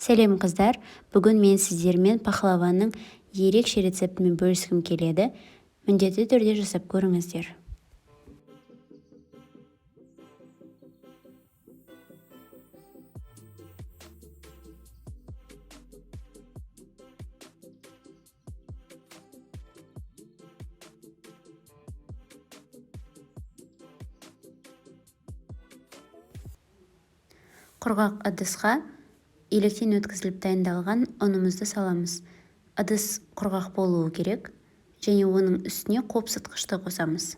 Сәлем, қыздар! Бүгін мен сіздермен пахлаваның ерекше рецептімен бөліскім келеді. Міндетті түрде жасап көріңіздер. Құрғақ ыдысқа електен өткізіліп дайындалған ұнымызды саламыз. Ыдыс құрғақ болуы керек және оның үстіне қопсытқышты қосамыз.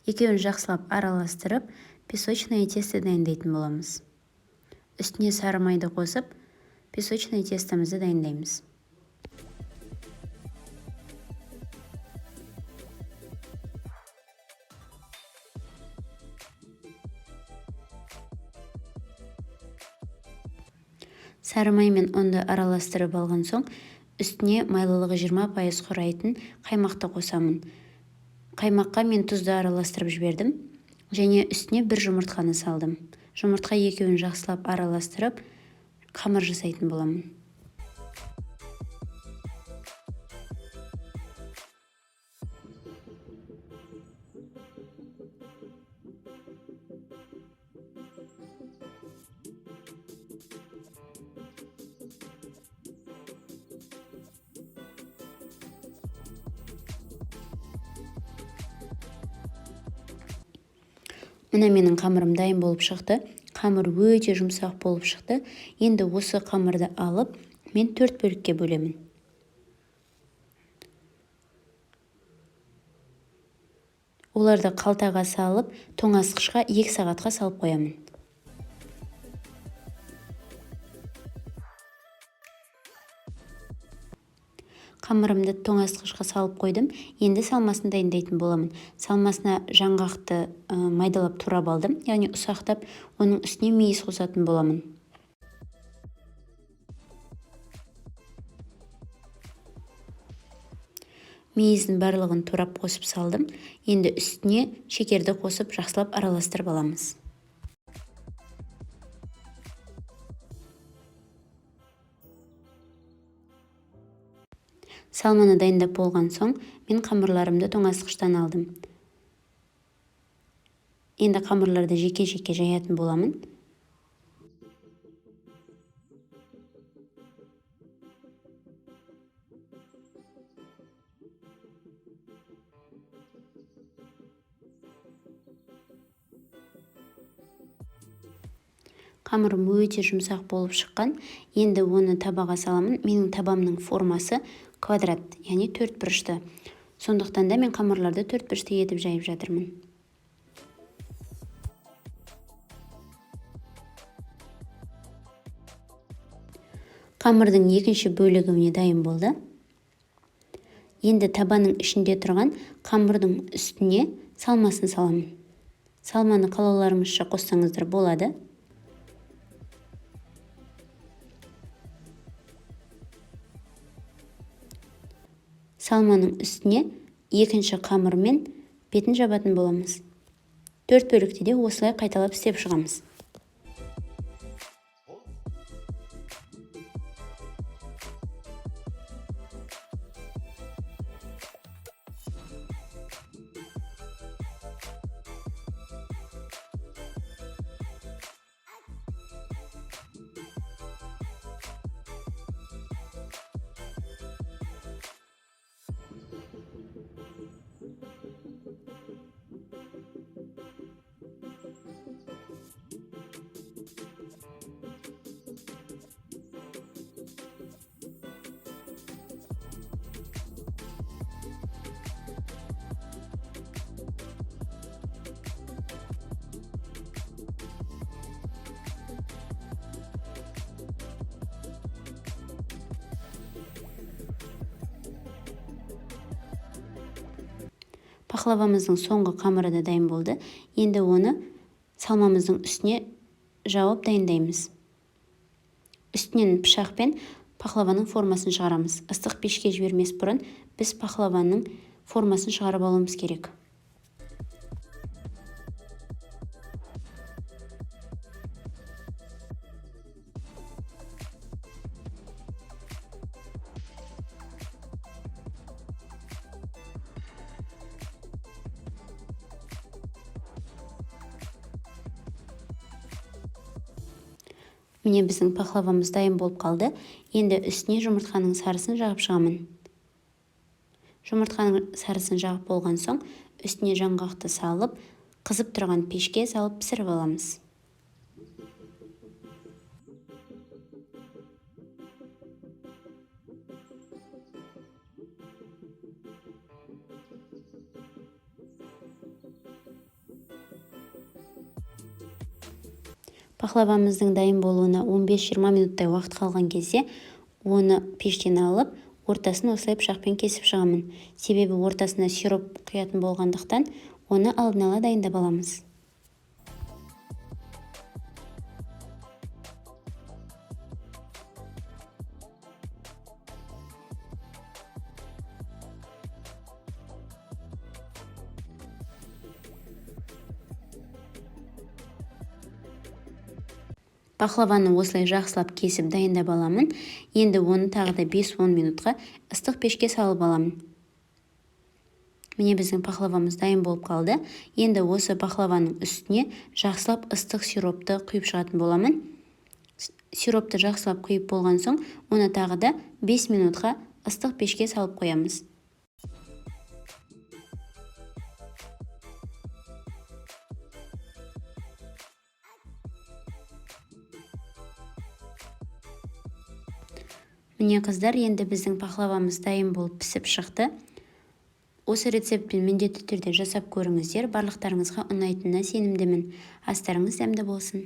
Екеуін жақсылап араластырып, песочное тесто дайындайтын боламыз. Үстіне сары майды қосып, песочное тестомызды дайындаймыз. Сары май мен ұнды араластырып алған соң, үстіне майлылығы 20% құрайтын қаймақты қосамын. Қаймаққа мен тұзды араластырып жібердім және үстіне бір жұмыртқаны салдым. Жұмыртқа екеуін жақсылап араластырып, қамыр жасайтын боламын. Мына менің қамырым дайын болып шықты. Қамыр өте жұмсақ болып шықты. Енді осы қамырды алып, мен төрт бөлікке бөлемін. Оларды қалтаға салып, тоңазытқышқа 2 сағатқа салып қоямын. Қамырымды тоңазытқышқа салып қойдым. Енді салмасын дайындайтын боламын. Салмасына жаңғақты майдалап турап алдым, яғни ұсақтап. Оның үстіне мейіз қосатын боламын. Мейіздің барлығын турап қосып салдым. Енді үстіне шекерді қосып, жақсылап араластырып аламыз. Салманы дайындап болған соң, мен қамырларымды тоңазытқыштан алдым. Енді қамырларды жеке-жеке жаятын боламын. Қамырым өте жұмсақ болып шыққан. Енді оны табаға саламын. Менің табамның формасы квадрат, яғни төрт бұрышты. Сондықтан да мен қамырларды төрт бұрышты етіп жайып жатырмын. Қамырдың екінші бөлігі, міне, дайын болды. Енді табаның ішінде тұрған қамырдың үстіне салмасын саламын. Салманы қалауларыңызша қоссаңыздар болады. Салманың үстіне екінші қамырмен бетін жабатын боламыз. Төрт бөлікте де осылай қайталап істеп шығамыз. Пахлавамыздың соңғы қамыры да дайын болды. Енді оны салмамыздың үстіне жауып дайындаймыз. Үстінен пышақпен пахлаваның формасын шығарамыз. Ыстық пешке жібермес бұрын біз пахлаваның формасын шығарып алуымыз керек. Міне, біздің пахлавамыз дайын болып қалды. Енді үстіне жұмыртқаның сарысын жағып шығамын. Жұмыртқаның сарысын жағып болған соң, үстіне жаңғақты салып, қызып тұрған пешке салып пісіріп аламыз. Пахлавамыздың дайын болуына 15-20 минуттай уақыт қалған кезде оны пештен алып, ортасын осылай пышақпен кесіп шығамын. Себебі ортасына сироп құятын болғандықтан, оны алдын ала дайындап аламыз. Пахлаваны осылай жақсылап кесіп дайындап аламын. Енді оны тағы да 5-10 минутқа ыстық пешке салып аламын. Міне, біздің пахлавамыз дайын болып қалды. Енді осы пахлаваның үстіне жақсылап ыстық сиропты құйып шығатын боламын. Сиропты жақсылап құйып болған соң, оны тағы да 5 минутқа ыстық пешке салып қоямыз. Міне, қыздар, енді біздің пахлавамыз дайын болып пісіп шықты. Осы рецептпен міндетті түрде жасап көріңіздер. Барлықтарыңызға ұнайтынына сенімдімін. Астарыңыз дәмді болсын!